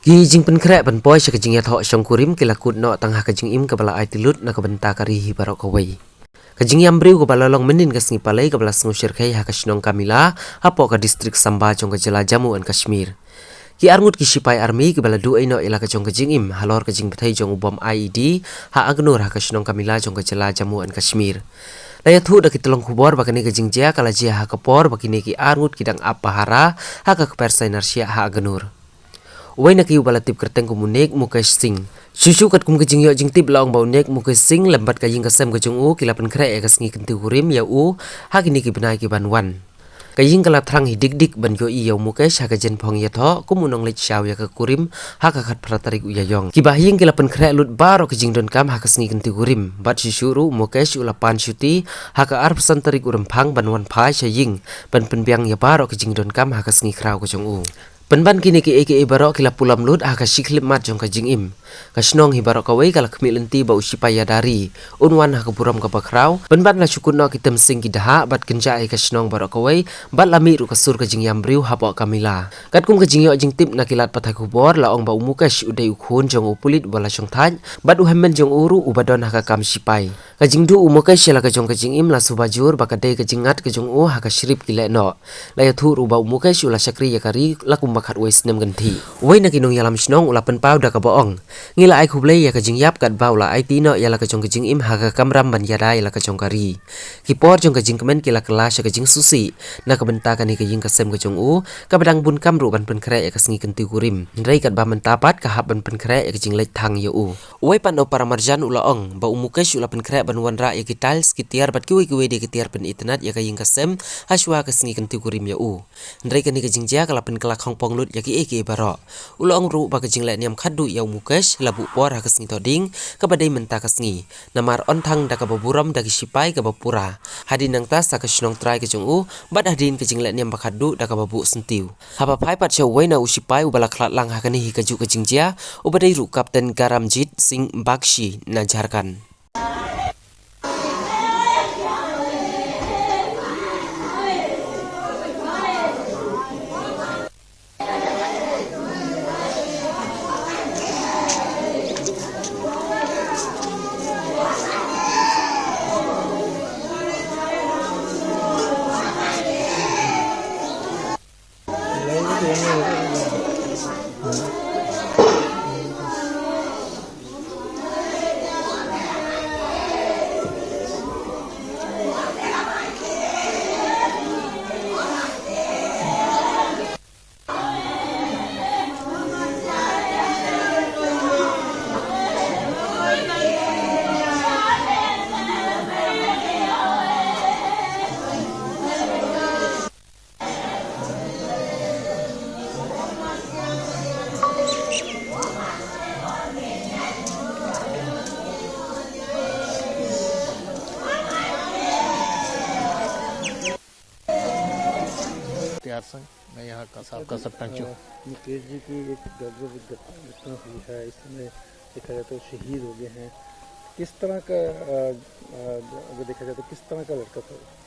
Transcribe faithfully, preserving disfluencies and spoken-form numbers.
Ki jingpynkhreh ban poi sha ka jingïathoh shongkurim ki la kut noh tang ha ka jingim kaba la aiti lut na ka bynta ka ri hi baroh kawei. Ka jingïam briew kaba la long mynnin ka sngi Palei kaba la sngewshyrkhei ha ka shnong Kamila, hapoh ka distrik Samba jong ka jylla Jammu and Kashmir. Ki arngut ki shipai army kiba la duh ei noh ïa la ka jong ka jingim halor ka jingbthei jong u bom I E D ha Agnur ha ka shnong Kamila jong ka jylla Jammu and Kashmir. La ïathuh da ki tyllong khubor ba kane ka jingjia ka la jia ha ka por ba kine ki arngut ki dang ap pahara ha ka kper sainar shiah ha Agnur. Uwei na ki uba la tip kyrteng kum u Nek Mukesh Singh. Shuh shuh katkum ka jingïoh jingtip la ong ba u Nek Mukesh Singh lem bad ka ïing ka sem ka jong u ki la pynkhreh ïa ka sngi kynti kurim ïa u ha kine ki bnai ki ban wan. Ka ïing ka la thrang hi dik dik ban ïohi ïa u Mukesh ha ka jingpynïathoh kum u nongleit shaw ïa ka kurim ha ka khatphra tarik u Ïaïong. Kiba ha ïing ki la pynkhreh lut baroh ki jingdonkam ha ka sngi kynti kurim bad shuh shuh ruh u Mukesh u la pan shuti ha ka arphew san tarik u Rymphang ban wan phai sha ïing ban pynbiang ïa baroh ki jingdonkam ha ka sngi khraw ka jong u. Pynban kine kiei kiei baroh ki la pulom lut ha ka shi khyllipmat jong ka jingim. Ka shnong hi baroh kawei ka la khmih lynti ba u shipai ïada ri un wan ha ka burom kaba khraw. Pynban la shu kut noh ki temsing ki dahah bad kynjah ïa ka shnong baroh kawei bad la mih ruh ka sur ka jingïam briew hapoh Kamila. Katkum ka jingïoh jingtip na ki lad pathai khubor la ong ba u Mukesh u dei u khun jong u pulit uba la shongthait bad u hynmen jong u ruh uba don ha ka kam shipai. Ka jingduh u Mukesh ïa la ka jong ka jingim la suba jur ba ka dei ka jingngat ka jong u ha ka shrip ki leh noh. La ïathuh ruh ba u Mukesh u la shakri ïa ka ri la kumba khatwei snem kynthih. Uwei na ki nongïalam shnong u la pynpaw da kaba ong, ngi la ai khublei ïa ka jingïap katba u la aiti noh ïa la ka jong ka jingim ha ka kamram ban ïada ïa la ka jong ka ri. Ki por jong ka jingkmen ki la kylla sha ka jingsngewsih na ka bynta kane ka ïing ka sem ka jong u kaba dang bun kam ruh ban pynkhreh ïa ka sngi kynti kurim. Hynrei katba mynta pat ka hap ban pynkhreh ïa ka jingleit thang ïa u. Uwei pat na u paramarjan u la ong ba u Mukesh u la pynkhreh ban wanrah ïa ki tiles, ki tiar bad kiwei kiwei de ki tiar pynitynnad ïa ka ïing ka sem ha shuwa ka sngi kynti kurim ïa u. Hynrei kane ka jingjia ka la pynkylla khongpong lut ïa kiei kiei baroh. U la ong ruh ba ka jingleh niam khatduh ïa u Mukesh la buh por ha ka sngi Thohdieng kaba dei mynta ka sngi. Namar yn thang da kaba burom da ki shipai kaba pura. Hadien nangta sa ka shnong trai ka jong u bad hadien ka jingleh niam ba khatduh da kaba buh syntiew. Haba phai pat sha uwei na u shipai uba la khlad lang ha kane hi kajuh ka jingjia, uba dei ruh Captain Garamjit Singh Bakshi na Jharkhand. प्यार सिंह, मैं यहाँ का, साहब का सरपंच हूँ। अ, मुकेश जी की एक गजब घटना हुई है, इसमें देखा जाए तो शहीद हो गए हैं। किस तरह का, अ, अ, अगर देखा जाए तो किस तरह का लड़का था वो?